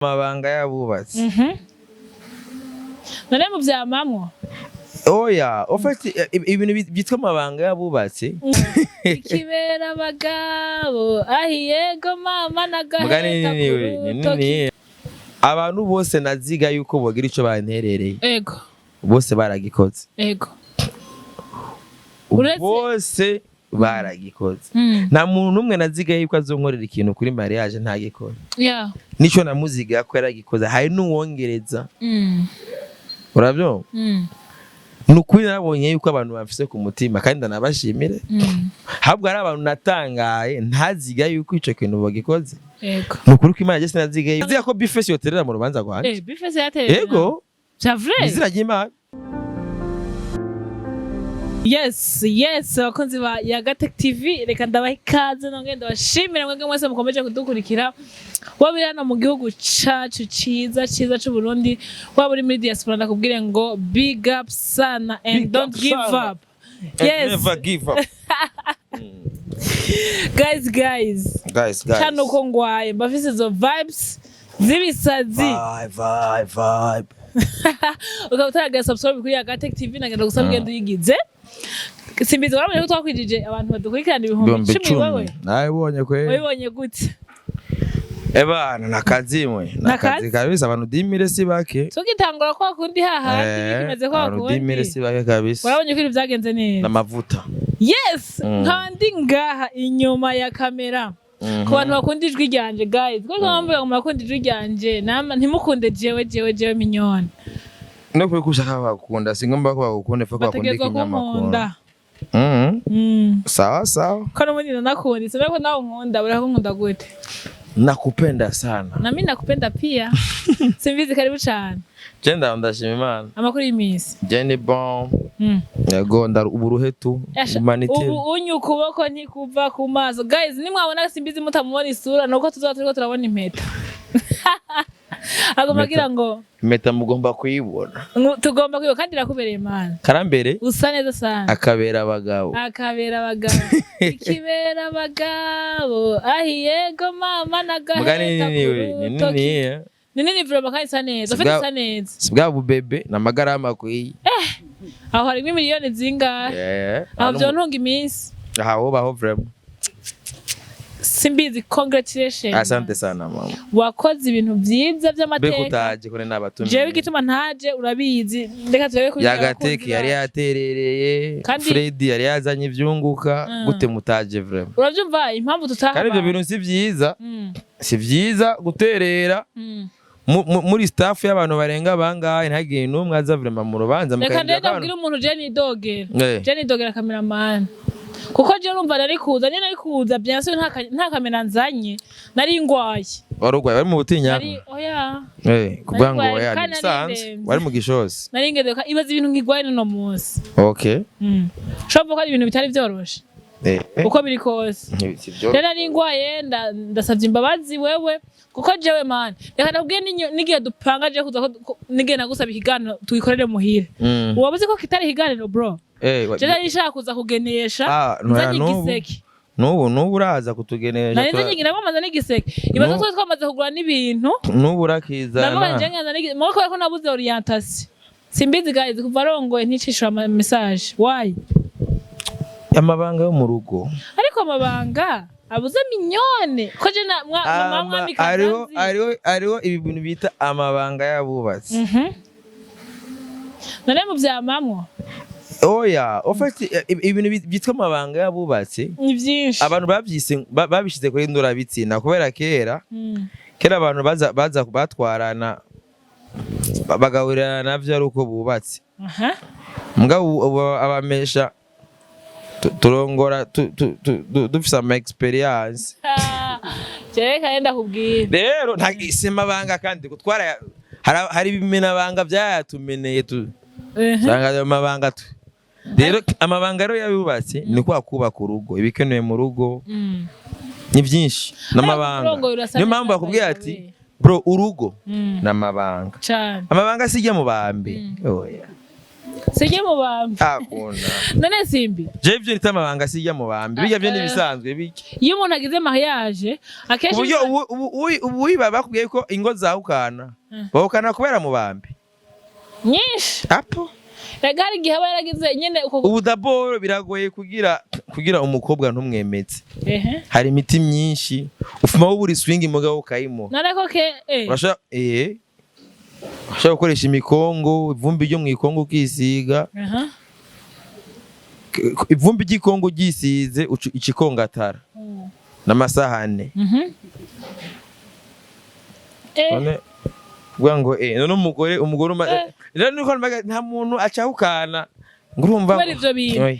Amabanga y'abubatsi. None muvyamamwo? Oya, au fait, ibintu byitwa amabanga y'abubatsi. Ikibera abagabo ahiyego mama. Mugani nagaheka nini we ni kurutoki. Nini abantu bose naziga yuko bogira ico banterereye, bose baragikoze. Bose baragikoze. Nta muntu n'umwe naziga yuko azonkorera ikintu kuri mariage ntagikora. Nico namuziga ko yaragikoze, hari n'uwongereza. Urabyumva? Ni ukuri narabonye yuko abantu bamfise ku mutima kandi ndanabashimire. Ahubwo hari abantu natangaye ntaziga yuko ico kintu bagikoze. Ni ukuri ko Imana jye sinaziga yuko ko B-Face yoterera mu rubanza rwanje. B-Face yaterera? Yego. C'est vrai? Izina ry'Imana. Yes, abakunzi ba Yagatech TV, reka ndabaha ikaze, nongere ndabashimira mwebwe mwese mukomeje kudukurikira, waba uri hano mu gihugu cacu ciza ciza c'u Burundi, waba uri muri diaspora, ndakubwire ngo big up sana and Big don't up give sana. up. And Yes. never give up. Guys, guys. Guys, guys. Cano uko ngwaye mbafise izo vibes z'ibisazi. Vibe, vibe, vibe. Ukaba utaragira subscribe kuri Yagatech TV, nagenda gusaba ugenda uyigize. Simbizi, warabonye ko twakwijije abantu badukurikirana ibihumbi ibihumbi 10 wewe? 10 nabibonye kwe. Wabibonye gute? Ebana, nakazimwe nakazi Nakazi? kabisa, abantu 10 000 si bake. Tugitangura kwa kundi hahandi, bikimeze kwa abantu 10 000 kundi. si bake kabisa. Warabonye ko ibintu byagenze neza? N'amavuta. Yes. Nkaba ndi ngaha inyuma ya kamera ku bantu bakunda ijwi ryanje, guys, kuko bamvuga ngo murakunda ijwi ryanje, nama ntimukunde jewe, jewe, jewe minyone. No kuri ko ushaka bagukunda, si ngombwa ko bagukunda, ifa ko bakunda Bategerezwa ikinyamakuru. kunkunda. Sawa sawa. Ko n'ubundi nanakunda, sinabwo ko nawe unkunda, urankunda gute? Nakupenda sana. Na mimi nakupenda pia. Simbizi, karibu cyane. Je ndashima Imana. Amakuru y'iminsi? Je ni bon. Yego, uburuhe tu. Asha, humanité. Ubu unyu ukuboko ntikuva ku maso. Guys, nimwabona Simbizi mutamubona isura, nuko tuzaba turiko turabona impeta. Agomba agira ngo Impeta mugomba kuyibona. Ngo tugomba kwiba kandi irakubereye, Mana. Karambere. Usa neza sana. Akabera abagabo. Akabera abagabo, ikibera abagabo ahiyego mama Mugani nagaheta nini we ni kurutoki. nini eh? Ni nini vraiment kandi isa neza ufite, isa neza. Si bwa bubebe n'amagarama akwiye. Aho harimo miliyoni zingahe? Aho vyontunga iminsi. Aha wobaho vraiment. Simbizi, congratulations. Asante sana, mama. Wakoze ibintu vyiza Mbega vy'amateka. utaje kure n'abatumiye? Jewe igituma ntaje urabizi, reka turebe kuri Yagateki yari yaterereye. Fred yari yazanye ivyunguka. Gute mutaje vraiment? Uravyumva impamvu tutaha? Kandi ivyo bintu si vyiza. Si vyiza guterera muri staff y'abantu barenga bangahe, ntagire n'umwe aza vraiment mu rubanza. Reka Mukarindira ndende ko abantu- ndabwire umuntu, je nidogera. Je nidogera cameraman, kuko je urumva nari kuza nyene, nari kuza bien sûr, nta kamera nzanye, nari ngwaye. Wari urwaye, wari mu butinya? Nari oya. Kuvuga ngo Nari oya kandi ni nari bisanzwe. ndemvye. Wari mu gishosi? Nari ngeze ibaza ibintu nkigwaye n'uno munsi. Ushobora kuvuga ko ari ibintu bitari vyoroshe. Uko biri kose, Si vyo. rero nari ngwaye, ndasavye imbabazi wewe, kuko jewe man, reka ndabwiye, n'igihe dupanga je kuza n'igihe nagusaba ikiganiro tugikorere muhira, wabuze ko kitari ikiganiro, bro. Je nari nshaka kuza kugenesha Ah, ntoya. nzanye N'ubu. igiseke. N'ubu uraza kutugenesha. Nari nzanye, namaze n'igiseke, ibaze. No. Twari twamaze kugura n'ibintu. N'ubu Ndavuga urakizana. nje nkaza n'igi moko kubera ko nabuze orientation. Simbizi guys, kuva arongoye nticishura ama message, why? Amabanga yo mu rugo. Ariko amabanga abuze mignone ko je na mama mwamikazi Hariho anzi. hariho ibi bintu bita amabanga y'abubatsi. None muvyamamwo? Oya, au fait, ibintu byitwa amabanga y'abubatsi Ni vyinshi. abantu babyise babishyize kuri ndorabitsina kubera kera kera abantu baza batwarana, bagahurirana navyo ari uko bubatse. Mugabo ubu abamesha turongora dufise ama experience. Ah, jewe kandi ndakubwira. Rero nta si amabanga kandi gutwara, hari ibimenabanga byayatumeneye tu usanga ayo mabanga tu. Rero amabanga rero y'abubatsi ni kwa kubaka urugo, ibikenewe mu rugo ni byinshi n'amabanga. Urongoye urasa Niyo mpamvu neza, bakubwira by the ati way. bro, urugo Mm. n'amabanga. Cane. Amabanga sijya mu bambe, oya. Sijye mu bambi. Akunda. None Simbi, Je ivyo nita amabanga sijya mu bambi, bijya byo Eh. nibisanzwe biki. Iyo umuntu agize mariage akenshi Uburyo ubu ubu bakubwiye ko ingo zahukana, bahukana kubera mu bambi. Nyinshi. Apo. Rega hari igihe aba yaragize nyene uko. Ubu d'abord biragoye kugira umukobwa ntumwemeze. Hari imiti myinshi ufuma wubura swing, mugabo ukayimuha. None ko ke Urashobora gukoresha imikongo, ivumbi ryo mu ikongo ukisiga. Ivumbi ry'ikongo ryisize ikikongatara n'amasahane. None kuvuga ngo none umugore rero nuko nta muntu acahukana ngo urumva Kubera ivyo bintu. Oya.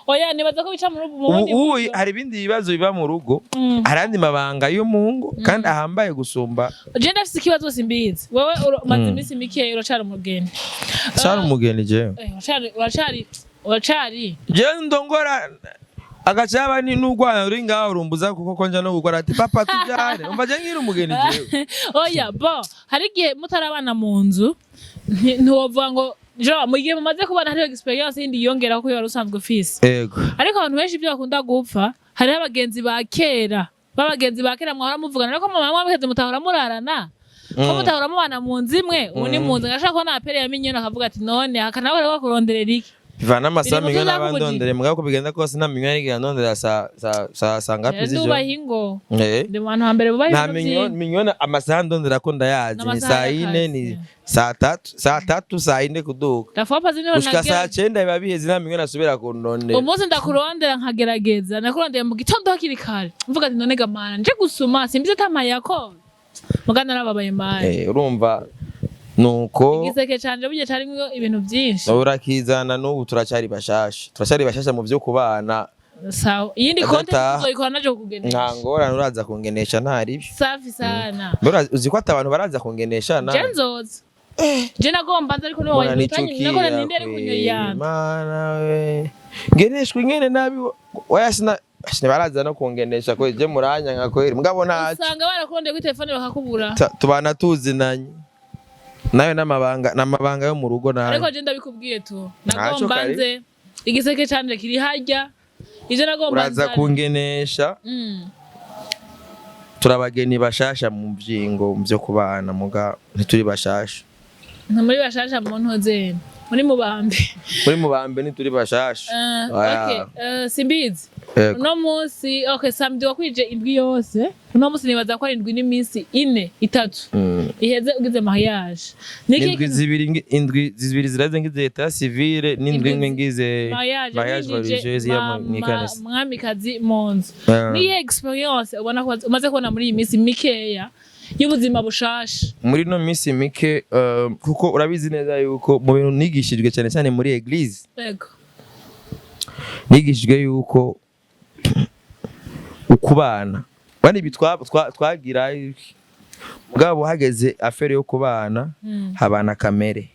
Oya, nibaza ko bica mu Ubu bundi ubu buryo. hari ibindi bibazo biba mu rugo, hari andi mabanga yo mu ngo kandi ahambaye gusumba. Je ndafise ikibazo, simbizi wewe umaze iminsi mikeya, uracari umugeni. Sari umugeni jewe. Uracari Jewe ndongora agacaba ni n'urwana ruri ngaho rumbuza kuko ko nja no gukora ati: "Papa, tujyane." Umva, je nkiri umugeni jewe. Oya, bo hari igihe mutarabana mu nzu ntiwovuga ngo jo mu gihe mumaze kubana hariho experience yindi yiyongera kuko wari usanzwe ufise. Ariko abantu benshi ibyo bakunda gupfa, hariho abagenzi ba kera, b'abagenzi ba kera mwahora muvugana, ariko mama mwabiheze mutahora murarana ko mutahora mubana mu nzu imwe, ubu ni mu nzu ngashaka kubona apere ya minyoni akavuga ati: "None aka nawe rero bakuronderera iki?" Bivana n'amasaha. Biri mu Minyoni tuzakubugira. n'abandondere, mugabo ko bigenda kose nta minyoni igira ndondera saa ngapi z'ijoro. Ndubaha ingo. Ndi mu bantu hambere bubaha Nta ibintu minyoni byinshi. Minyoni amasaha ndondera ko ndayazi ni N'amasaha saa 4, y'akazi. ni saa 3, saa 3, saa 4 kuduka. Dafopa ziniho. Gushika saa 9 biba biheze, nta minyoni asubira kundondera. Umunsi ndakurondera nkagerageza, nakurondera mu gitondo hakiri kare, mvuga ati: "None gamana nje gusuma simbizi atamaye yako muga narababaye mani." Urumva nuko Igiseke canje burya carimwo ibintu byinshi. Urakizana, n'ubu turacyari bashasha, turacyari bashasha mu byo kubana. Sawa, iyindi konte Adataha. tuzoyikora naje Nta kukugenesha. ngorane, uraza kungenesha ntaribi. Safi sana. Mbona uzi ko ati abantu baraza kungenesha na Je nzoza, je nagomba nza ariko niwe Mbona wayitanye nichukia nakora ninde ari kweli, kunyoyana. Mana we, ngeneshwa ingene nabi, oya, sina baraza no kungenesha kweli, je muranya kweli, mugabo ntaco. Usanga barakurondeye kuri telefone bakakubura. Tubana tuzinanye nayo n'amabanga yo mu rugo nayo. Ariko je ndabikubwiye tu, Ntaco nagomba kare. nze, igiseke canje kiri harya, ivyo nagomba Uraza nzane. kungenesha. Turabageni bashasha mu vyingo mu vyo kubana, muga ntituri bashasha. Muri bashasha mu ntozene, muri mubambe. Muri mubambe ntituri bashasha. Oya. Okay, simbizi. Yego. Uno munsi, okay, samedi wakwije indwi yose. Uno munsi nibaza ko ari indwi n'iminsi ine, itatu iheze ugize mariage. Niki Indwi 2, indwi 2 ziraze ngize état civil, n'indwi Indwi imwe ngize mariage, mariage winjije religieuse yo mw'ikanisa. Mwamikazi mu nzu. Ah. Niyihe experience ubona ko umaze kubona muri iyi minsi mikeya y'ubuzima bushasha? Muri no minsi mike, kuko urabizi neza yuko mu bintu nigishijwe cyane cyane muri église, nigishijwe yuko ukubana bani ibi twagira mugabo hageze affaire yo kubana, habana kamere.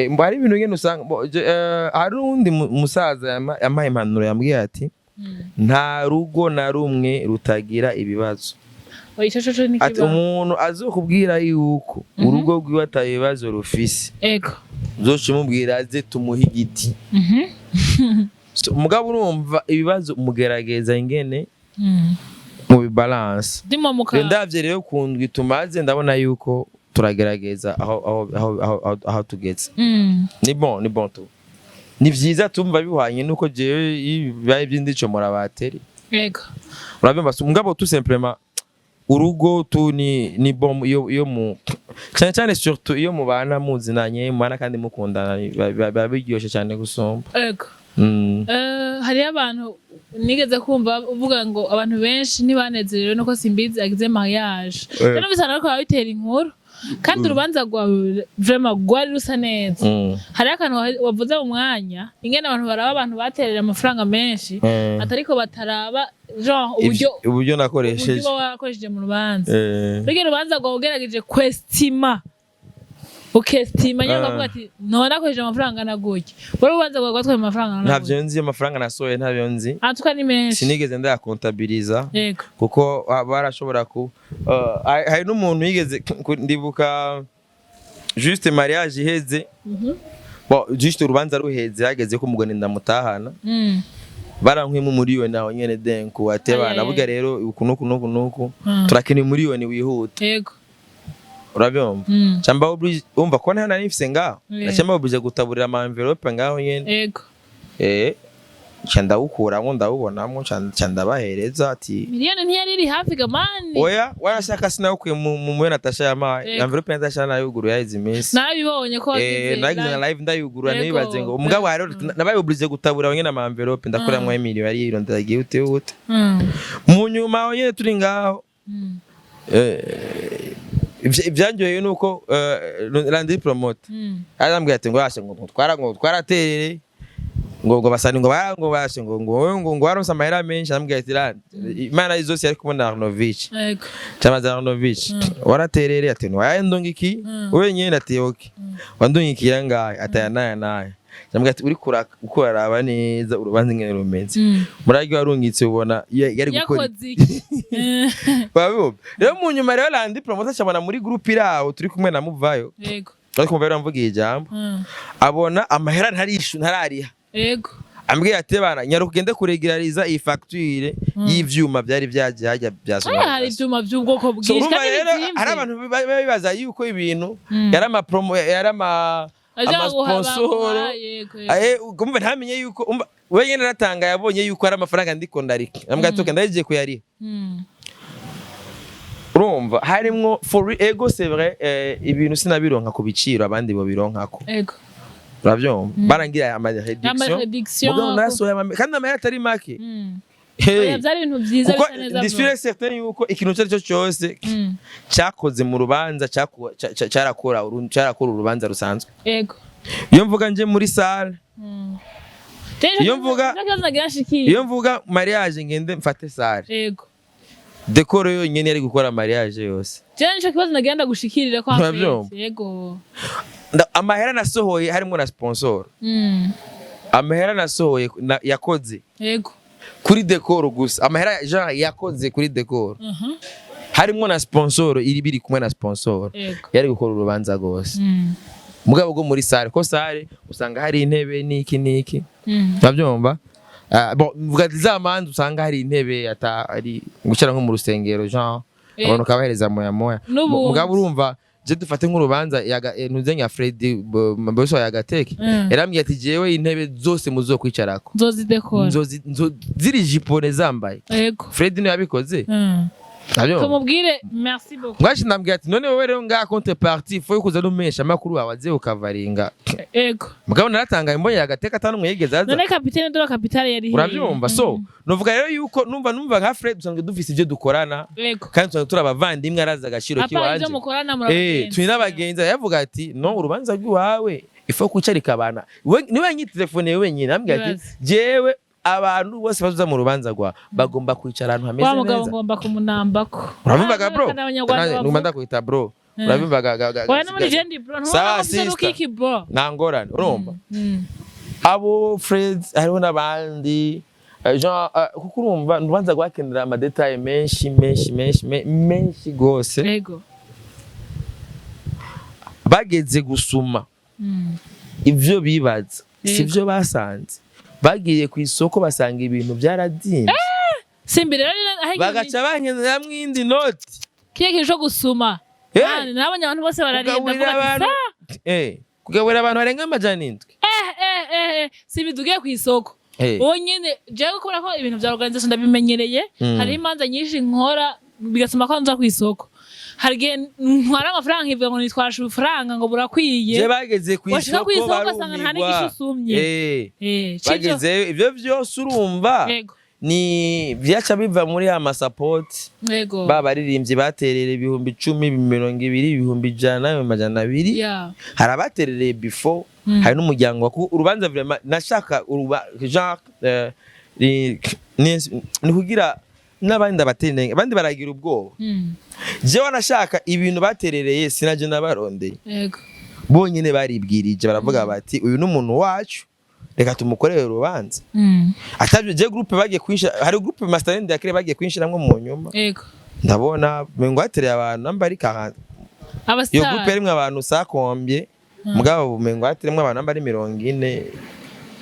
Mbo hari ibintu ngene usanga hari uwundi musaza yampaye impanuro, yambwiye ati: "Nta rugo na rumwe rutagira ibibazo." Oya, ico co Ati ntikibaho. umuntu azokubwira yuko urugo rwiwe ata bibazo rufise, uzoca umubwira aze tumuhe igiti. So, mugabo urumva ibibazo mugerageza ingene mu bibalance. Ndimo muka Rero ndavye rero ku ndwi tumaze, ndabona yuko turagerageza aho tugeze. Ni bon, ni bon tu, ni vyiza, tumva bihwanye nuko jewe iyo bibaye by'indico murabateri. Urabyumva, so, mugabo tout simplement urugo tu ni bon iyo mu cyane cyane, surtout iyo mubana muzinanye, mubana kandi mukundana, biba biryoshe cyane gusumba. Hariho abantu nigeze kumva uvuga ngo abantu benshi ntibanezerewe nuko Simbizi agize mariage. Rero bisa nariko babitera inkuru kandi urubanza rwawe vraiment rwari rusa neza. Hariho akantu wavuze mu mwanya ingene abantu baraba abantu baterera amafaranga menshi, atariko bataraba genre uburyo uburyo uburyo nakoresheje. uba warakoresheje mu rubanza. Rugira urubanza rwawe ugerageje kwestima, ukestima nyine, ukavuga ati: "None nakoresheje amafaranga angana gutya." Wowe urubanza rwawe rwatwaye amafaranga angana Ntabyo gutya? nzi amafaranga nasohoye, ntabyo nzi. Antuka ni menshi. Sinigeze ndayakontabiliza kuko barashobora ku hari n'umuntu yigeze ndibuka Juste mariage iheze, bon, juste urubanza ruheze, hageze ko umugeni ndamutahana, barankwimo umuriyoni aho nyene denku ateba. Ay, ay, Navuga ay. rero uku nuku nuku nuku, turakeneye umuriyoni wihuta. Urabyumva? Camba obligé, umva ko nta nari mfise ngaho. Nacamba obligé gutaburira ama enveloppe ngaho nyene. Nca ndawukuramwo, ndawubonamwo, nca ndabahereza ati Miliyoni ntiyari iri hafi gamani. Oya, warashaka sinawukuye mu muyo Natasha yamaye. Enveloppe ya Natasha nayuguruye yaheze iminsi. Narabibonye ko wagize Nagize na live. live ndayugurura. Ntibibaze ngo umugabo rero nabaye obligé gutabura nyene ama enveloppe, ndakuramwo miliyoni yari yirondera yihute yihute. Mu nyuma aho nyene turi ngaho, ivyanryoheye nuko Landry Promoter arambwira ati ngo yashe ngo twara ngo twaraterere ngo basani ngo bara ngo bashe ngo waronse amahera menshi. Arambwira ati Landry, Imana zose yari kumwe na Arnovich. Chamaze Arnovich, waraterere? Ati wayandungiki wenyene. Ati okay, wandungikiye ngahe? Ati aya naya naya. Ndamubwira ati uriko uraraba neza urubanza ingene rumeze, muragi warungitse ubona yari gukora. Yakoze iki? Babibona rero mu nyuma rero Landry Promoter acabona muri groupe iraho turi kumwe na Muvayo, ariko Muvayo aramvugiye ijambo, abona amahera ntarishu ntarariha. Ambwira ati bana nyaruka ugende kuregulariza iyi facture y'ivyuma byari byagiye hajya bya Aya, hari sonorisation. ivyuma by'ubwoko So, bwinshi urumva kandi rero bizimvye. hari abantu bibaza yuko ibintu yari ama promo, yari ama Aja guha ama sponsor. baguha, yego. Umva ntamenye yuko, umva we nyene aratanga, yabonye yuko ari amafaranga ndiko ndarika. Ambwira ati okay, ndagiye kuyariha. Urumva harimwo for ego, c'est vrai, ibintu sinabironka ku biciro abandi bo bironkako. Uravyumva, barangira ama réduction. Ama réduction. Mugabo narasohoye kandi amahera atari make. Hey. Oya, byari ibintu byiza Kuko bisa neza ndi bro. sûr et certain yuko ikintu icyo ari cyo cyose cyakoze mu rubanza cyarakora urubanza rusanzwe. Iyo mvuga nje muri salle, Iyo nagira nshikiye. Iyo mvuga mariage ngende mfate salle, décor yonyine yari gukora mariage yose. Je nico kibazo nagira ndagushikirire ko. Uravyumva? Yego. Amahera nasohoye harimo na sponsor, amahera nasohoye yakoze kuri décor gusa, amahera genre yakoze kuri décor harimo na sponsor, iri biri kumwe na sponsor, yari gukora urubanza rwose. Mugabo bwo muri salle, ko salle usanga hari intebe n'iki n'iki, urabyumva? Ah, bon, mvuga ati za manza usanga hari intebe ata ari gucara nko mu rusengero genre, abantu ukabahereza moya moya. N'ubundi. Mugabo urumva je dufate nk'urubanza ntuze nka Freddy Boso ya Gateke, yarambwiye ati jewe intebe zose muzokwicarako Nzozidekora. Ziri jipone zambaye. Freddy niwe yabikoze. Urabyumva? Tumubwire merci beaucoup. Mwashi ndambwira ati none wowe rero ngaha contrepartie faut yuko uza n'umumenyesha amakuru wawe aze ukavaringa. Mugabo naratangaye mbonye agateka atanu umwe yigeze aza. None capitaine de la capitale yari hehe? Urabyumva? So nuvuga rero yuko numva nka Fred dusanzwe dufise ibyo dukorana, kandi dusanzwe turi abavandimwe, arazi agaciro Apa kiwanje. ibyo mukorana, murabagenzi. Turi n'abagenzi. Yavuga ati no urubanza rw'iwawe ifo kwicarika abana. Niwe nyitelefone wenyine ambwira ati Ibaze. jewe abantu bose bazoza mu rubanza rwa bagomba kwicara ahantu hameze Wa mugabo neza. ngomba kumunambako. Urabyumvaga bro? Kandi Abanyarwanda Numa bavuga. ndakwita bro. Urabyumvaga Oya, no muri jendi bro. Sawa, Ntubona ko mfise sister. rukiki bro. Nta ngorane, urumva? Abo Fred hariho n'abandi, genre, kuko urumva urubanza rwakenera ama détails menshi menshi menshi menshi gose. Bageze gusuma, ivyo bibaza si byo basanze. Bagiye ku isoko basanga ibintu byarazinze. Simbi rero aho Bagaca bankeneramwo indi noti. Kiya kintu co gusuma. Mani, nabonye abantu bose bararinda Kugaburira mvuga ati, abantu "Sa, kugaburira abantu barenga 700. Simbi tugiye ku isoko." Wowe nyene jewe kubera ko ibintu vya organisation ndabimenyereye, hariho imanza nyinshi nkora bigatuma ko nza ku isoko. Hari igihe ntwara amafaranga nkivuga ngo nitwashe ubufaranga ngo burakwiye. Je bageze ku Washika isoko kw'isoko ugasanga nta barumirwa. n'igisho usumye. Civyo. Bagezeyo ivyo vyose urumva ni vyaca biva muri ya masapoti, ba baririmbyi baterera 10,000, 20,000, 100,000, 200,000. Hari abaterereye before, hari n'umuryango urubanza vraiment nashaka uruba genre, ni kugira n'abandi abaterereye, abandi baragira ubwoba. Jewe nashaka ibintu baterereye sinaje nabarondeye, bonyine baribwirije baravuga bati uyu ni umuntu wacu, reka tumukorere urubanza. Atavyo je groupe bagiye kwinshira, hari groupe mastermind ya kire bagiye kwinshiramwo mu nyuma. Ndabona ngo hatereye abantu namba ari 40. Iyo Abastar. groupe yarimwo abantu sakombye, mugabo bumengo hatirimwo abantu bari 40,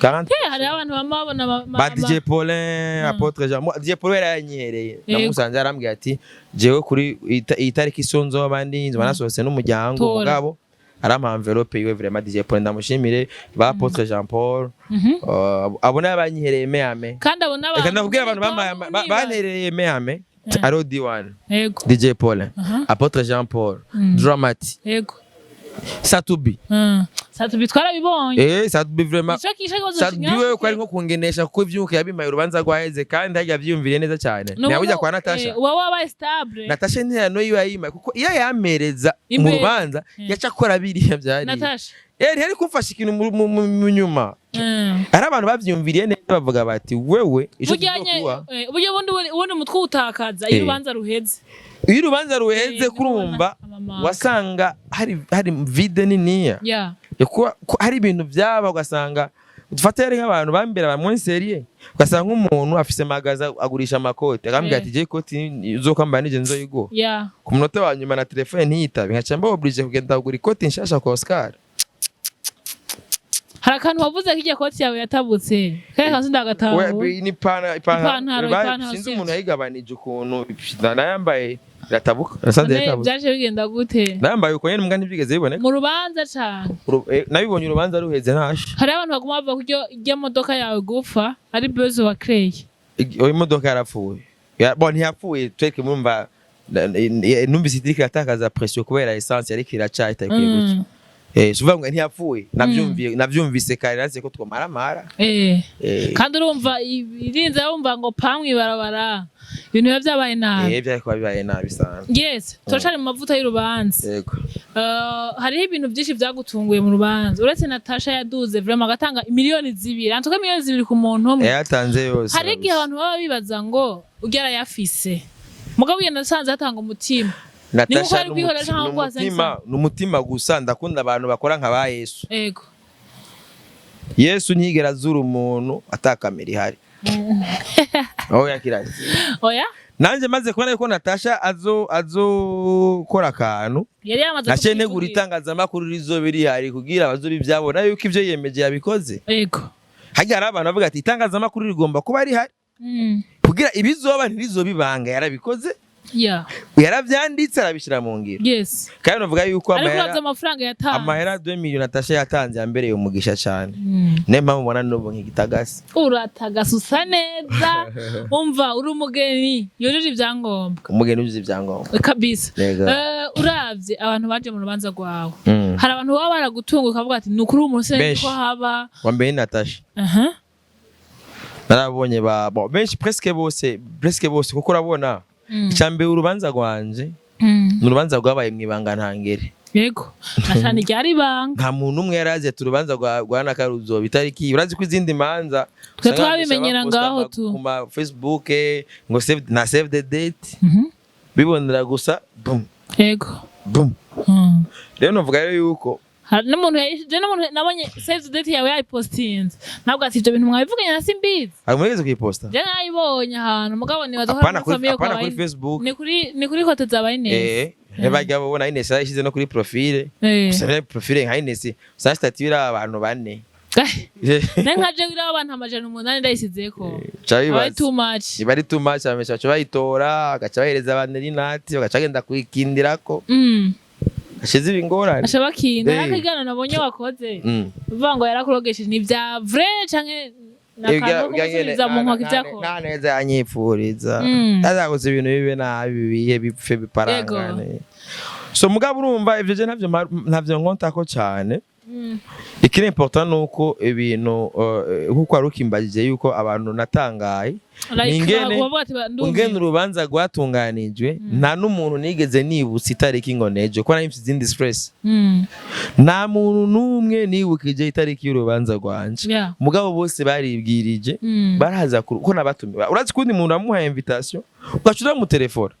40. Hariho abantu bama babona Ba DJ Paulin, Apôtre Jean. DJ Paulin yaranyereye. Namusanze arambwira ati jewe kuri iyi tariki so nzoba ndi nzoba nasohotse n'umuryango. Tora. Mugabo arampa enveloppe yiwe. Vraiment, DJ Paulin ndamushimire, ba Apôtre Jean Paul, abo n'abanyihereye meame. Kandi abo n'abantu Reka ndakubwira abantu banterereye meame aro D1, DJ Paulin, Apôtre Jean Paul, Dramati, Satubi. Satubi twarabibonye. Satubi vraiment. Ico kisha kibazo. Satubi wewe ko ari nko kungenesha, kuko ivyuka yabimaye urubanza rwaheze, kandi harya vyiyumviriye neza cyane. Ntiyabujya kwa Natasha. Uba wabaye stable. Natasha ntiyano yiwe yayimaye, kuko iyo yampereza mu Imbere. rubanza yaca akora biriya byari. Natasha. Ntiyari kumfasha ikintu mu nyuma. Hari abantu bavyumviriye neza, bavuga bati wewe ico Burya nye tuzokuba. Burya ubundi umutwe utakaza iyo urubanza ruheze. Iyo urubanza ruheze, Niho kurumva ubona amamaka. wasanga hari vide niniya. Kuba ko hari ibintu byaba, ugasanga dufate yari nk'abantu bambera bamwenserie, ugasanga nk'umuntu afise magaza agurisha amakoti, akambwira ati je ikoti uzokwambara nije nzoyiguha. Ku munota wa nyuma na telefone ntiyitabe, nkaca mba obligé kugenda kugura ikoti nshasha kwa Oscar. Hari akantu wavuze ko irya koti yawe yatabutse, kariya kantu sindagatahuye. We, ni ipantaro. Ipantaro, ipantaro, sinzi sivyo. Umuntu yayigabanije ukuntu nayambaye iratabuka, nasanze None yatabuka. byaje bigenda gute? Nayambaye uko nyene, mbwa ntibyigeze biboneka. Mu rubanza cane? Nabibonye urubanza ruheze ntashe. Hariho abantu baguma bavuga ko iryo modoka yawe gupfa ari buzz wa créé. Iyo imodoka yarapfuye. Bon, ntiyapfuye, tweke murumva numvise iriko iratakaza pression kubera essence yariko iraca itakwiye gutya. Suvuga ngo ntiyapfuye, navyumviye, navyumvise kare naze ko twomaramara. Kandi urumva irinze wumva ngo pamwe ibarabara, ibintu biba byabaye nabi. Byari kuba bibaye nabi sana. Yes, turacari mu mavuta y'urubanza. Yego. Hariho ibintu byinshi byagutunguye mu rubanza uretse Natasha yaduze vraiment agatanga 2 miliyoni, antuka 2 miliyoni ku muntu umwe. Yatanze yose. Hari igihe abantu baba bibaza ngo urya arayafise, mugabo iyo nasanze hatanga umutima. Ni nkuko Natasha ari kwihorera canke guhaza. N'umutima gusa. Ndakunda abantu bakora nka ba Yesu. Yesu ntiyigera azura umuntu atakamera ihari aho yakiraze. Oya. Nanjye maze kubona yuko Natasha azokora akantu, Yari yamaze naciye ntegura kubyitubwira. itangazamakuru rizoba rihari kugira abazobivyabona yuko ivyo yiyemeje yabikoze. Harya hari abantu bavuga ati itangazamakuru rigomba kuba rihari kugira ibizoba ntirizoba ibanga. Yarabikoze, yaravyanditse, arabishyira mu ngiro. Kandi navuga yuko Ariko amahera uravye amafaranga yatanze, amahera 2 millions Natasha yatanze yambereye umugisha cyane. Niyo mpamvu ubona n'ubu nk'igitagasi. Uratagasa, usa neza, umva uri umugeni yujuje ibyangombwa. Umugeni uzi ibyangombwa. Kabisa. Yego. Uravye abantu baje mu rubanza rwawe, hari abantu baba baragutunga ukavuga ati ni ukuri umuntu sinzi Benshi. ko haba. Wa mbere ni Natasha. Narabonye ba bon, benshi, presque bose, presque bose, kuko urabona icya mbere urubanza rwanje ni urubanza rwabaye mu ibanga ntangere. Yego, nashani ryari ibanga. Nta muntu umwe yari azi ati urubanza rwa Nakaruzoba itariki. Urazi ko izindi manza Twe usanga twabimenyera baposta ngaho tu. ku ma Facebook ngo save na save the date, bibonera gusa boom boom. Rero novuga rero yuko Hari n'umuntu je n'umuntu nabonye save the date yawe yayipostinze, ntabwo ati ibyo bintu mwabivuganye na simbizi. Hari umuntu wigeze kuyiposta? Je nayibonye ahantu, mugabo nibaza ko Apana ari kuri muri famille apana kwa kuri Facebook. Ni kuri côté za Ines. Ntibajya babona Ines yarayishyize no kuri profile. Gusa rero profile nka Ines usanga statut iri abantu bane. Ne nka je iriho abantu 800 ndayisizeko. Ca Aba ari bibaza. too much. Iba ari too much, abamesha baca bayitora, bagaca bahereza abantu rinati, bagaca bagenda kuyikindirako. Ashize ibingorane. Asha bakinda. Akaganiro nabonye wakoze uvuga ngo yarakurogesheje, ni vya vrai canke nakantu ko gusubiza mu ntoki ivyakora? Nta neza yanyipfuriza. Azakoze ibintu bibe nabi, bibihe, bipfe, biparangane. So mugabo urumva ivyo je ntavyo nkontako cane. Ikiri important nuko ibintu nkuko wari ukimbajije yuko abantu natangaye Like, wavuga ati ndumiwe. ungene urubanza rwatunganijwe, nta n'umuntu nigeze nibutsa itariki ngo nejo, kuko nari mfise izindi stress. Nta muntu n'umwe nibukije itariki y'urubanza rwanje. Mugabo bose baribwirije, baraza kuko nabatumiwe. Urazi kundi muntu amuhaye invitation ugaca uramutelefona.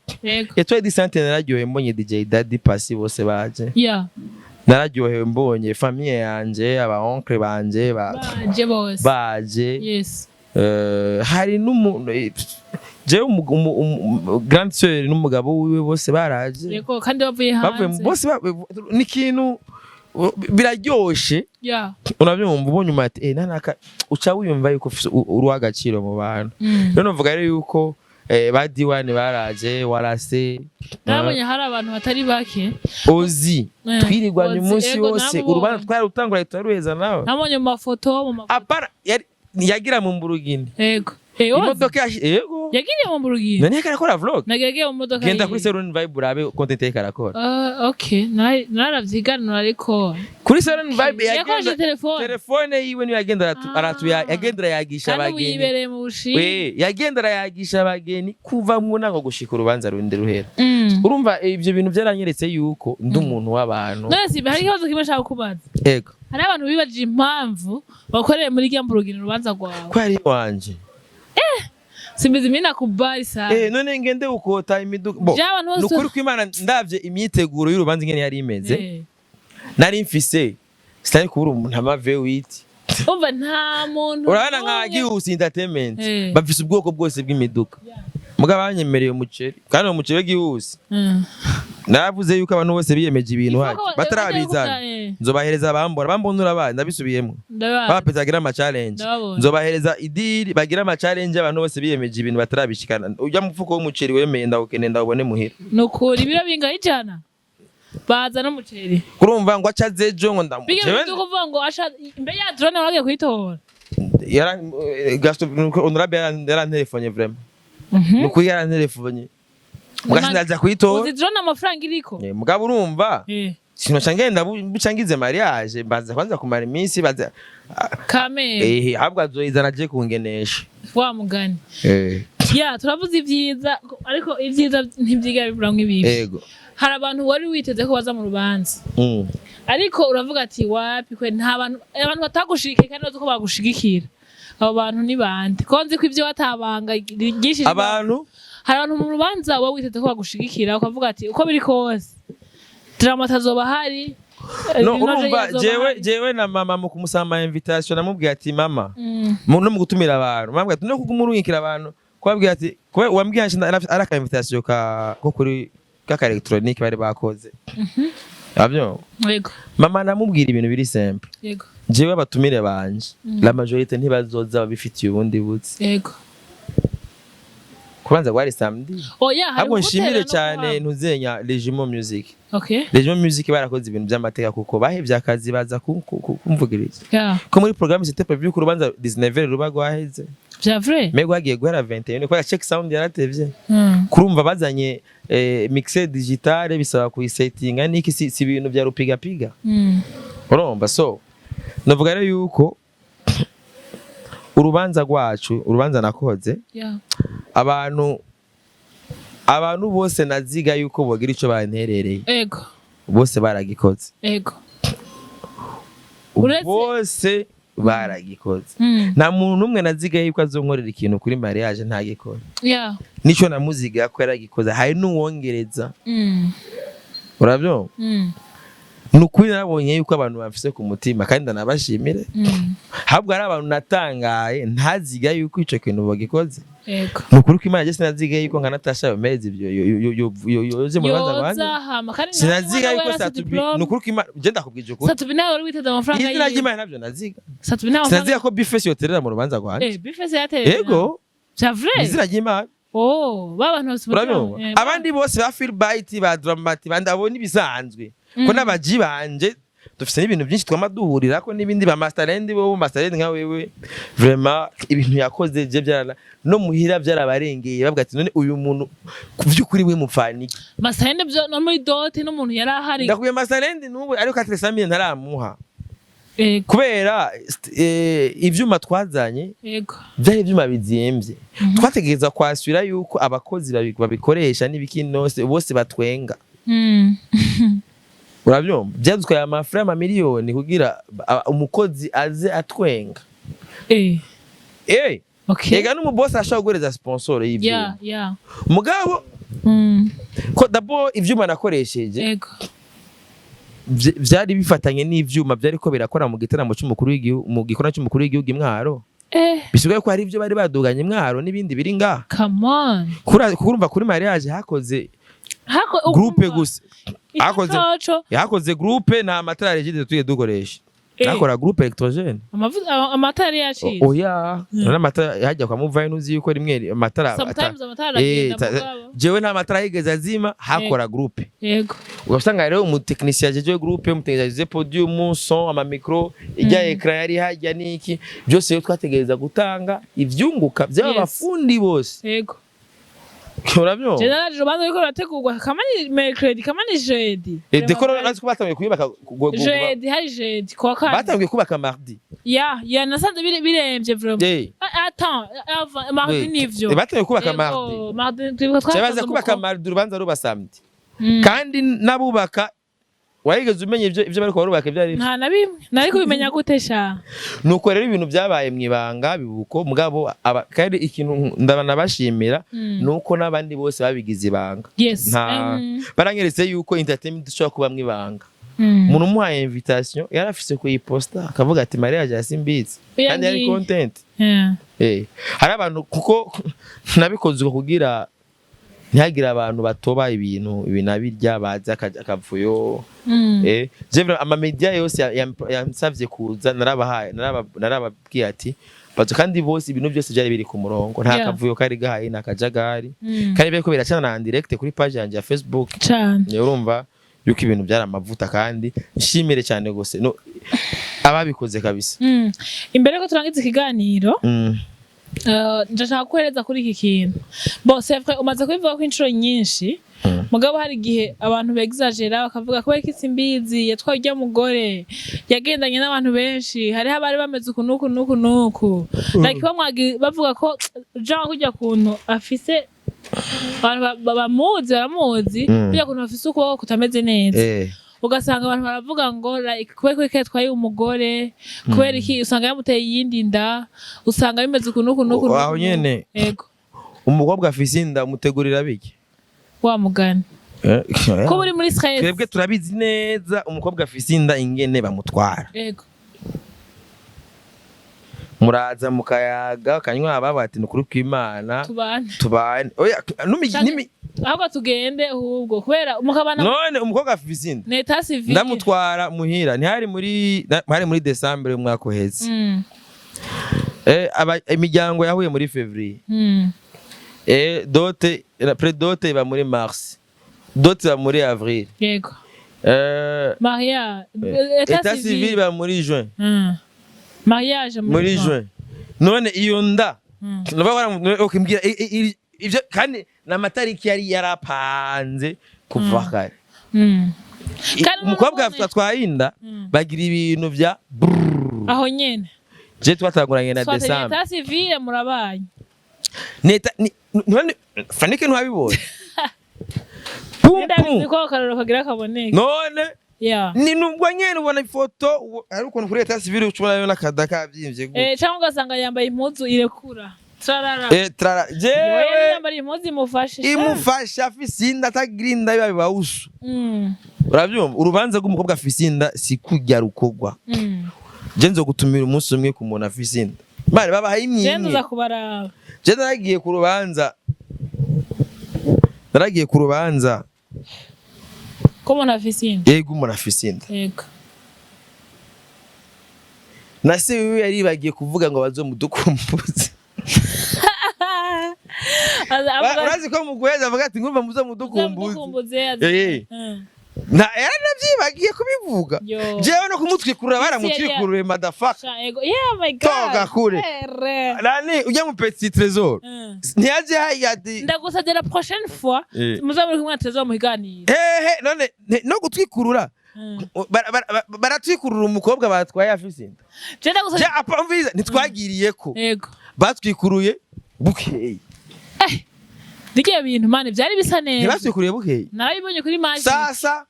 Etoile du Centre, nararyohewe mbonye DJ Daddy Pasi bose baje. Nararyohewe mbonye famille yanje, aba oncle banje Baje bose. baje. Hari n'umuntu Jewe grande sœur n'umugabo wiwe bose baraje. Yego, kandi bavuye Bavuye hanze. Bose ni ikintu biraryoshe. Urabyumva, ubonye umuntu ati nanaka, uca wiyumva yuko ufise uri uw'agaciro mu bantu. Rero novuga rero yuko ba diwani baraje, warase. Nabonye hari abantu batari bake. Ozi twirirwanye Ozi, umunsi ego, wose. naramubonye. Urubanza twari turaruheza nawe. Nabonye mu mafoto, mu mafoto. Apana, yagira mu mburugini. Yego. Ozi. Imodoka yego. Yagiriye mu Mburugini? None yariko arakora vlog. Nageragiye mu modoka Genda yiwe. kuri Seron Vibe urabe content yariko arakora. Ah, okay, naravyiganura ariko. Kuri Seron Vibe. Yakoresheje Yagenda telefone. Telefone yiwe niyo yagenda yagenda arayagisha Kandi ubu abageni. yibereye mu Bushinwa. We yagenda arayagisha abageni kuva mu ntango gushika urubanza rundi ruhera. Urumva, ivyo bintu byaranyeretse yuko ndi umuntu w'abantu. None si hari ikibazo kimwe nshaka kubaza? Ego. Hari abantu bibajije impamvu bakoreye muri rya Mburugini urubanza rwawe. Ko ari wanje. Simbizi, mimi nakubali sana. None ngende ukota imiduga bo? Ja, abantu bose. Nukuri kw'Imana, ndavye imyiteguro y'urubanza ingene yari imeze, nari mfise, sinari kubura umuntu ama V8. Umva, nta muntu Urabona nka n'umwe. Gihuse Entertainment, bafise ubwoko bwose bw'imiduga, mugabo banyemereye umuceri, kandi uwo muceri w'Gihuse, naravuze yuko abantu bose biyemeje ibintu Ifo haje batarabizana, nzobahereza bambora bambona. Urabaye, ndabisubiyemo. Ndabazi. Bapeza bagira ama challenge. Ndababona. Nzobahereza idiri bagira ama challenge. Abantu bose biyemeje ibintu batarabishikana, ujya mufuko w'umuceri wemeye, ndawukeneye, ndawubone muhira. Nukuri ibiro bingahe? 100 baza n'umuceri. Kurumva ngo acaze ejo ngo ndamu Bige Jewe- bivuze kuvuga ngo asha imbe ya drone waragiye kuyitora. Gaston Honorable yarantelefone, vraiment, nukuri yarantelefone, muga sindaza kuyitora. Uzi drone amafaranga iriko? Mugabo urumva, sinoca ngenda buca ngize mariage, mbaza kwanza kumara iminsi baza. Kamere. Ahubwo azoyizana aje kungenesha. Wa mugani. Ya, turavuze ibyiza, ariko ibyiza ntibyiga bibura nk'ibibi. Hari abantu wari witeze ko baza mu rubanza, ariko uravuga ati wapi kwe, nta bantu, abantu batagushigikiye kandi bazi ko bagushigikira. Abo bantu ni bande, ko nzi ko ibyo watabanga ryinshi? Abantu? Hari abantu mu rubanza wowe witeze ko bagushigikira, ukavuga ati uko biri kose drama atazoba ahari. No, Rinoje urumva, yazoba jewe ahari. jewe na mama mu kumusama invitation, namubwiye ati mama, no mu gutumira abantu, mama ati no kugumurungikira abantu, kubabwira ati kuba wambwiye ari aka invitation ka ko kuri kaka electronique bari bakoze avyo. Mama namubwira ibintu biri simple. Jewe abatumire banje, la majorité ntibazoza babifitiye ubundi buzi. Kubanza gwari samedi. Oya, hari Ahubwo nshimire ugutera no cyane kuhaba. ntuzenya Legimo Music. Legimo Music barakoze ibintu by'amateka, kuko bahevye akazi baza kumvugiriza. Ko muri programme c'était prévu ko urubanza 19 ruba rwaheze. Vya vrai? Mais rwagiye guhera 21 kubera check sound yaratevye. Kurumva bazanye mixer digitale, bisaba kuyisetinga niki, si ibintu bya rupigapiga. Urumva, so navuga rero yuko urubanza rwacu, urubanza nakoze, abantu bose naziga yuko bogira ico banterereye, bose baragikoze. Bose baragikoze. Nta muntu n'umwe naziga yuko azonkorera ikintu kuri mariage ntagikora. Nico namuziga ko yaragikoze, hari n'uwongereza. Urabyumva? Ni ukuri, narabonye yuko abantu bamfise ku mutima, kandi ndanabashimire. Ahubwo hari abantu natangaye ntaziga yuko ico kintu bagikoze. Ni ukuri ko Imana, je sinaziga yuko nka Natasha yomeza ivyo yoze mu rubanza rwanjye. Yoza hama kandi Sinaziga yuko Satubi Satubi, ni ukuri ko Imana, je ndakubwije ukuri. Satubi nawe wari witeze amafaranga Izina yiwe. ry'Imana, ntabyo naziga. Satubi nta Sinaziga ko Bifesi yoterera mu rubanza rwanjye. Bifese yaterera? Yego. Vya vrai? Izina ry'Imana. Oh, ba bantu bose. Urabyumva, abandi bose ba Philbite, ba Dramati, bandi abo nibisanzwe, ko n'abaji banje dufise n'ibintu byinshi twama duhurirako n'ibindi, ba Masterland, bo Masterland nka wewe, vraiment ibintu yakoze je byara no muhira byarabarengeye, bavuga ati none uyu muntu ku vy'ukuri we mupfaniki? Masahene byo no muri dot n'umuntu yari ahari. Ndakubwiye, Masterland n'ubu ariko 400 ntaramuha, kubera ivyuma twazanye byari ivyuma bizimvye, twategereza kwasura yuko abakozi babikoresha n'ibiki nose bose batwenga. Urabyumva, byadutwaye amafaranga amamiliyoni kugira umukozi aze atwenga. Ega n'umubosi ashobora guhereza sponsor y'ivyuma. Mugabo ko d'abord ivyuma nakoresheje vyari bifatanye n'ivyuma vyariko birakora mu gitaramo c'umukuru w'igihugu, mu gikorwa c'umukuru w'igihugu i Mwaro. Bisigaye ko hari ibyo bari baduganye Mwaro n'ibindi biri ngaha. Come on. Kurumva kuri mariage hakoze Hako groupe ukumva, gusa. Ico coco. Hakoze groupe, nta matara Regideso tugiye dukoresha. Hakora groupe électrogène. Amatara yari yacitse. Oya, none amatara hajya kwa muvayi, ntuzi yuko rimwe amatara Sometimes amatara aragenda, mugabo. Jewe nta matara yigeze azima, hakora groupe. Ugasanga rero umutekinisiye ajejewe groupe, umutekinisiye ajejewe podium, son, ama micro, ijya écran yari hajya niki, byose rero twategereza gutanga ivyunguka by'aba bafundi bose. Urabyumva? Je naraje urubanza ruriko rurategurwa, kama ni mercredi, kama ni jeudi. Décor urazi ko batanguye kuyubaka Jeudi, hari jeudi kuwa kane. Batanguye kubaka mardi. Ya, nasanze biremvye vraiment. Ah, attends, avant mardi nivyo. Batanguye kubaka mardi. Mardi twibuka Cyabaza twasanze kubaka umukobwa. mardi, urubanza ruba samedi. Kandi n'abubaka, wayigeze umenya ivyo bariko barubaka ibyo ari byo? Nta na bimwe nari kubimenya gute sha? Nuko rero ibintu byabaye mu ibanga bibuko, mugabo kandi ikintu nabashimira nuko n'abandi bose babigize ibanga. Nta baranyeretse yuko entertainment ishobora kuba mu ibanga. Umuntu umuhaye invitation yari afise kuyiposta akavuga ati mariage ya Simbizi, Oya, kandi yari content. Hari abantu, kuko nabikoze uko kugira ntihagire abantu batoba ibintu ibi na birya bazi akavuyo. Je vraiment, ama media yose yansavye kuza narabahaye, narababwiye ati bazo, kandi bose ibintu byose byari biri ku murongo, nta kavuyo kari gahaye, nta kajagari, kandi biriko biracana na direct kuri page yanje ya Facebook. Cane. Niyo urumva yuko ibintu byari amavuta, kandi nshimire cyane gose no ababikoze kabisa. Imbere ko turangiza ikiganiro, ndashaka kuhereza kuri iki kintu. Bon, c'est vrai, umaze kubivuga ko inshuro nyinshi, mugabo hari igihe abantu begizagera bakavuga kubera ko Simbizi yatwaye urya mugore, yagendanye n'abantu benshi, hariho abari bameze uku n'uku n'uku n'uku, like bavuga ko Jean kurya kuntu afise abantu bamuzi baramuzi, kurya kuntu afise ukuboko kutameze neza, ugasanga abantu baravuga ngo like kubera ko yatwaye umugore, kubera iki, usanga yamuteye iyindi nda, usanga bimeze uku n'uku n'uku Aho n'uku. nyene. Yego. Umukobwa afise inda umutegurira biki? Wa mugani ko uri muri stress. Twebwe turabizi neza umukobwa afise inda ingene bamutwara. Muraza mukayaga, kanywa, ababa ati nukuri kw'Imana tubane. Tubane, oya. Ahubwo tugende, ahubwo kubera mukabana. None umukobwa afise inda, L'état civil. ndamutwara muhira, ntihari muri hari muri Décembre y'umwaka uheze. Imiryango yahuye muri février. Dot, pré-dot iba muri mars, dot iba muri avril. Mariage. État civil iba muri juin. Mariage muri juin. None iyo nda okay, mbwira ivyo, kandi n'amatariki yari yarapanze kuva kare. Kandi Umukobwa atwaye inda, bagira ibintu vya brrr. Aho nyene. Je twatanguranye na Swate Décembre. L'état civil murabanye. Neta none Fanike ntiwabibonye? Pum, Ndabizi pum. ko akarorero kagira kaboneke. None ni nubwo nyene ubona ifoto hari ukuntu kuri l'état civil ucubona n'akada kavyimvye gutya. Cyangwa ugasanga yambaye impuzu irekura trarara. Trara Yewe jewe yambaye impuzu imufashe sha. Imufasha afise inda, atagira inda biba bibawusu. Uravyumva, urubanza rw'umukobwa afise inda si kurya rukogwa. Je nzogutumira umunsi umwe ku muntu afise inda, mane babahaye Je imyimwe. nduza kubaraba. Je naragiye ku rubanza, naragiye ku rubanza Ko umuntu afise inda. Yego, umuntu afise inda. Na se wiwe yaribagiye kuvuga ngo bazomudukumbuze. Avuga Urazi ko mu guheza avuga ati ngumva muzomudukumbuze. Mudukumbuze. Na yaranavyibagiye kubivuga. Yo. Jewe no kumutwikurura baramutwikuruye, motherfucker. Sha, ego, yeah my God. Toga kure. Ere. Nani ujya mu petit trésor ntiyaje hariya ati Ndagusabye la prochaine fois muzaba muri kumwe na Trésor muhiganire. Hehe, none no gutwikurura baratwikurura umukobwa batwaye afise inda. Je ndagusabye. Je apa, umviriza, ntitwagiriye ko batwikuruye bukeye. Digiye bintu mane byari bisa neza. Ntibatwikuruye bukeye. Narabibonye kuri Magic. Sasa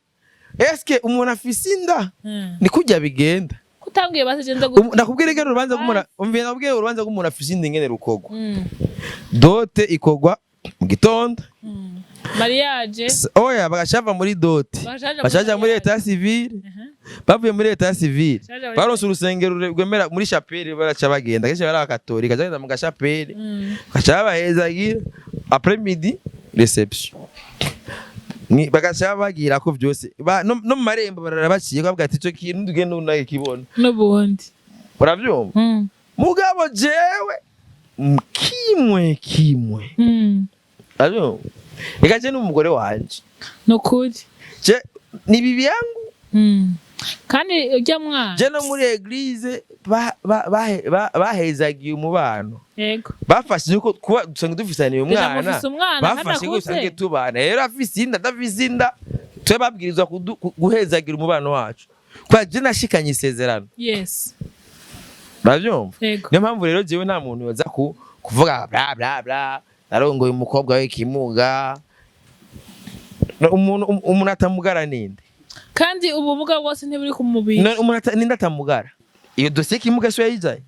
eske umuntu afise inda ni kurya bigenda? Kutambwiye basi je nza Nakubwira ingene urubanza rw'umuntu, umvira, nakubwira urubanza rw'umuntu afise inda ingene rukogwa. Dot ikogwa mu gitondo. Mariage. Oya, bagaca muri dot, Bagaca bacaja muri mariage. état civil. Bavuye muri état civil, Bacaja muri baronse urusengero rwemera muri chapelle, baraca bagenda. Kenshi bari abakatolika, bagenda mu gachapelle, bagaca babahezagira, après midi réception. Bagaca bagira ko vyose no mu marembo barara baciye, bavuga ati ico kintu tugende unakibona. N'ubundi. Uravyumva? Mugabo jewe kimwe kimwe. Uravyumva? Reka je n'umugore wanje. Nukuri. Je ni bibi yangu. Kandi ujya mwana. Je no muri église bahezagiye umubano. Bafashe yuko kuba dusanzwe dufisaniye Déjà umwana. Mufise umwana kandi Bafashe ko akuze. dusanzwe tubana. Rero afise inda, adafise inda, twe babwirizwa guhezagira umubano wacu kwa je nashikanye isezerano. Uravyumva? Yego. Niyo mpamvu rero jewe nta muntu yoza kuvuga bla bla bla, narongoye umukobwa w'ikimuga. No, umuntu atamugara ninde? Kandi ubumuga bwose ntiburi ku mubiri. No, umuntu ninde atamugara? Iyo dosiye y'ikimuga siyo yayizanye?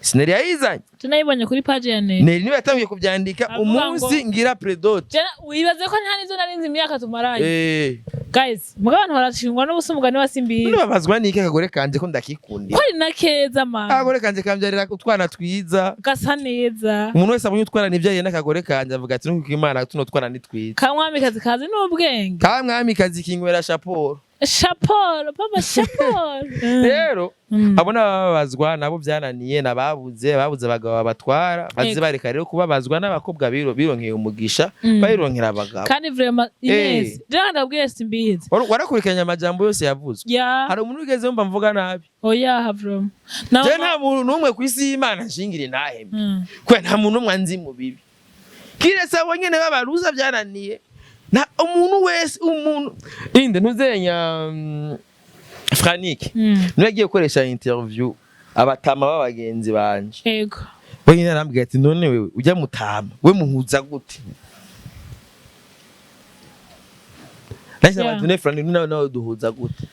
Sinari yayizanye. Tunayibonye kuri page ya Neri. Neri niwe yatangiye kubyandika. Avuga Umunsi ngira pré-dot. Wibaze ko nta nizo narinzi imyaka tumaranye. Guys, muga abantu barashingwa n'ubusa, umugani wa Simbizi. None babazwa n'iki? Akagore kanje ko ndakikundira. Ko ari na keza, man. Akagore kanje kambyarira utwana twiza. Gasa neza. Umuntu wese abonye utwana nibyariye n'akagore kanje avuga ati nuko Imana, tuno twana ni twiza. Kamwamikazi kazi n'ubwenge. Kamwamikazi kinywera shaporo. Shaporo, papa shaporo. Rero abo n'ababazwa nabo byananiye, nababuze, babuze abagabo babatwara, baze bareka rero kubabazwa n'abakobwa bironkeye umugisha, bayironkera abagabo. Kandi vraiment Ines, je ndabwiye Simbizi. Warakurikiranye amajambo yose yavuzwe? Ya. Hari umuntu wigeze wumva mvuga nabi? Oya, vraiment. Je nta muntu n'umwe ku isi y'Imana nshingire ntahembe, kubera nta muntu n'umwe anzi mu bibi kiretse abo nyene b'abaruza byananiye. Na umuntu wese, umuntu inde ntuzenya Frank niwe agiye gukoresha interview abatama b'abagenzi banje. Wenyine arambwira ati none wewe ujya mutama we muhuza gute? Nahise abantu ne Frank nawe duhuza gute?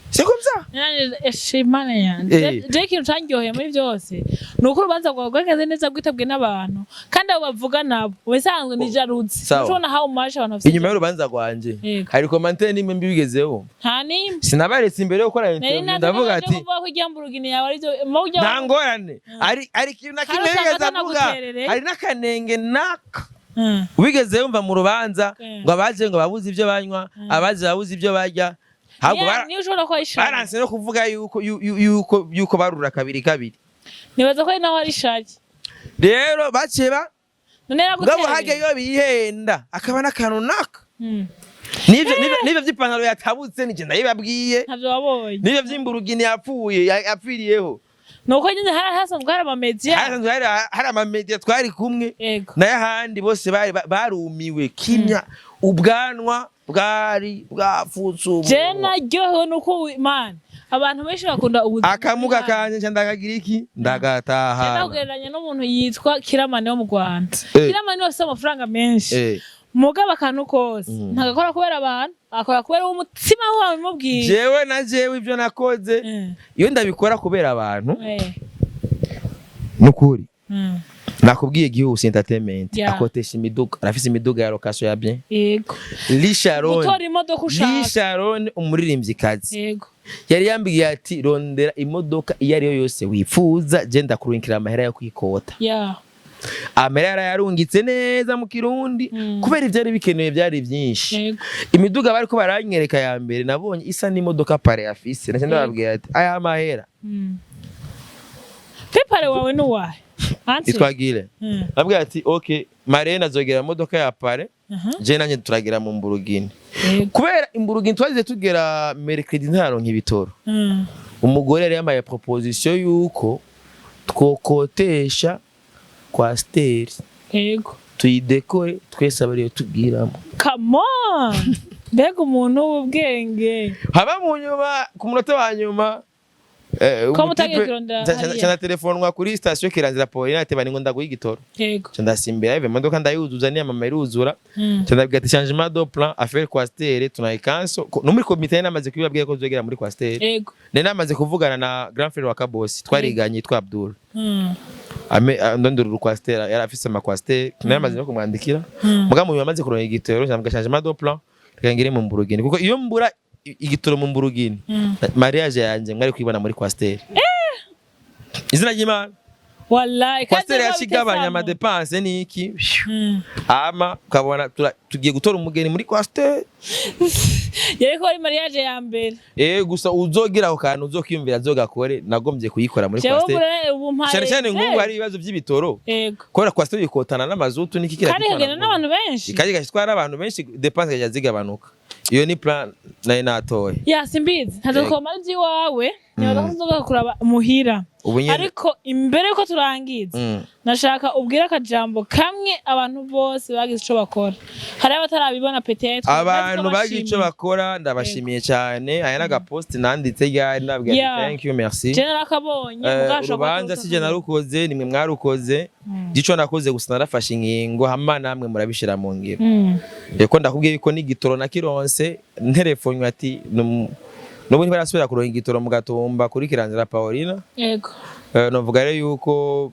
Siko bya Nanje Imana yanjye. Je ikintu candyoheye muri byose ni uko urubanza rwawe rwagenze neza, rwitabwe n'abantu, kandi abo bavuga nabo ubusanzwe ni jalousie. Sawa. Ushobona how much abantu bafite. Inyuma y'urubanza rwanje Yego. hari commentaire nimwe mbi wigezeho? Nta nimwe. Sinabaretse imbere yo gukora Nari interview, nazi ndavuga naje ati kuvuga ko iryamburugini yawe aribyo mujya. Nta ngorane, ari ikintu na Hari kimwe usanga wigeze avuga? atanaguterereye. Hari n'akanenge naka wigeze yumva mu rubanza ngo abaje ngo babuze ibyo banywa, abaje babuze ibyo barya? Ahubwo Niyo ushobora kuba ari baranse no kuvuga yuko barura kabiri kabiri. Nibaza ko ari naho ari shaki. Rero baciye ba None ngabo harya yaraguterereye. iyo bihenda akaba n'akantu naka n'ivyo vy'ipantaro yatabutse nije ndabibabwiye. Ntabyo wabonye. N'ivyo vy'imburugini yapfuye yapfiriyeho. Ni uko nyine hari hasanzwe hari amamedia. Hasanzwe hari amamedia, twari kumwe. Nayo ahandi bose bari barumiwe kimya, ubwanwa bwari bwapfutse Je umunwa. naryohewe nuko man, abantu benshi bakunda ubuzima. Akamuga kanje nca ndakagira iki, ndagatahana. Nakugereranya n'umuntu yitwa Kiramani wo mu Rwanda. Kiramani wese amafaranga menshi, mugabo akantu kose ntagakora kubera abantu, akora kubera umutima wawe umubwiye. Jewe na jewe ibyo nakoze, iyo ndabikora kubera abantu, nukuri nakubwiye Gihuse Entertainment akotesha imiduga, arafise imiduga ya location ya bien. Lisharon, Gutora imodoka ushaka. Lisharon umuririmvyikazi, yari yambwiye ati rondera imodoka iyo ari yo yose wifuza, je ndakurunkira amahera yo kwikota. Amahera yarayarungitse neza mu Kirundi, kubera ivyari bikenewe byari byinshi. Imiduga bariko baranyereka ya mbere nabonye isa n'imodoka pare afise, naca ndababwira ati aya mahera. Pepare wawe ni uwahe? Anti? Itwagire. Nabwira ati okay, marene azogera mu modoka ya pare, je nanje turagera mu mburugini, kubera imburugini twazize tugera mercredi ntaronka ibitoro. Umugore yari yambaye proposition yuko twokotesha coaster, tuyidekore twese abariyo tubwiramo. Come on, mbega umuntu w'ubwenge! Haba mu nyuma, ku munota wa nyuma, Ko mutagiye kurondera hariya? ca ndatelefonnwa kuri station Kiranzira Paulina ati bani ngo ndaguha igitoro. Ca ndasimbira ive imodoka ndayuzuza, niya mama iruzura. Ca ndabwira ati changement de plan, affaire coaster tunayikanso. No muri komite nari namaze kubibabwira ko tuzogera muri coaster. Nari namaze kuvugana na grand frère wa Kabosi twariganye yitwa Abdul. Ndondora urucoaster, yari afise amacoaster, nayo amaze no kumwandikira. Mugabo mu yamaze kuronka igitoro, cyangwa changement de plan, reka ngire mu Mburugini, kuko iyo mbura igitoro mu Mburugini, mariage yanje mwari kwibona muri coaster. Izina ry'Imana. Wallahi, kandi Coaster biba yacigabanya bitesamo. Amadépenses niki, ama ukabona tugiye gutora umugeni muri coaster. Yari ko ari mariage ya mbere. Gusa uzogira ako kantu, uzokiyumvira, azogakore. Nagombye kuyikora muri Jewe coaster. ubu mpaye Cyane cyane nk'ubu hari ibibazo by'ibitoro. Kubera coaster yikotana n'amazutu n'iki. Kandi ikagenda n'abantu benshi. Ikajya igatwara abantu benshi, dépenses zikajya zigabanuka. Iyo ni plan nari natoye. Ya, simbizi, ntazo komara iby'iwawe, nibaza ko tuzoga kuraba muhira. Ubu nyene. Ariko imbere yuko turangiza, nashaka ubwire akajambo kamwe abantu bose bagize ico bakora. Hari abatarabibona peut-être. Abantu bagize ico bakora, ndabashimiye cyane. Aya n'agapost nanditse ryari, nabwira ati, "Thank you, merci." Je narakabonye. Mugashobora Urubanza sije narukoze, nimwe mwarukoze. Gico nakoze gusa, narafashe ingingo, hama namwe murabishira mu ngiro. Eko ndakubwiye yuko n'igitoro nakironse nterefonywe ati nubu ntibarasubira kuronka igitoro mu Gatumba kuri Kiranzira Paulina. Novuga rero yuko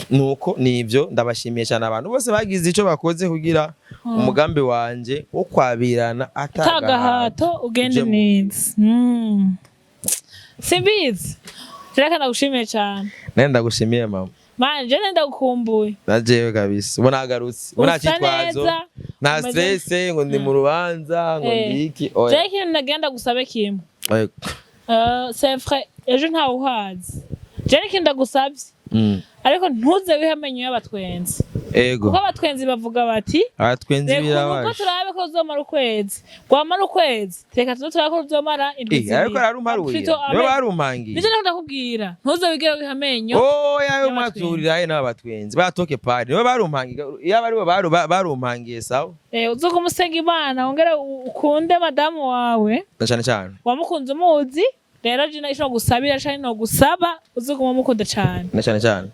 nuko nivyo, ndabashimiye cyane abantu bose bagize ico bakoze kugira umugambi wanje wo kwabirana atagahato atagahato ugende uje neza. Simbizi, reka ndagushimiye cyane. Nawe ndagushimiye, mama. Manje je ndagukumbuye. Na jewe kabisa, ubu nagarutse, ubu nta Usa cyitwazo, neza, nta stress ngo ndi mu rubanza, ngo ndiki, oya. Jewe ikintu nagenda gusabe kimwe. Oya. C'est vrai, ejo ntawe uhazi. Je n'ikintu ndagusabye, ariko ntuze wihe amenyo y'abatwenzi, kuko abatwenzi bavuga bati: Abatwenzi "Reka ubu ko birabaje. turabe ko ruzomara ukwezi, rwamara ukwezi, reka tuze turabe ko ruzomara indwi Ariko 2." ararumparuye. Plutôt Nibo amezi. barumpangiye. Nivyo ndiko ndakubwira, ntuze wigere wiha amenyo Oya, yo y'abatwenzi. Mwaturira he n'abatwenzi batoke pari, nibo barumpangiye. Iyo abaribo barumpangiye, sawa. Uzoga umusenga Imana, wongere ukunde madamu wawe. Na cyane cyane. Wamukunze umuzi rero, je ico gusabira canke no gusaba, uzoguma umukunda cane. Na cyane cyane.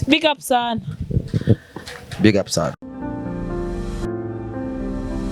Big up sana. Big up sana.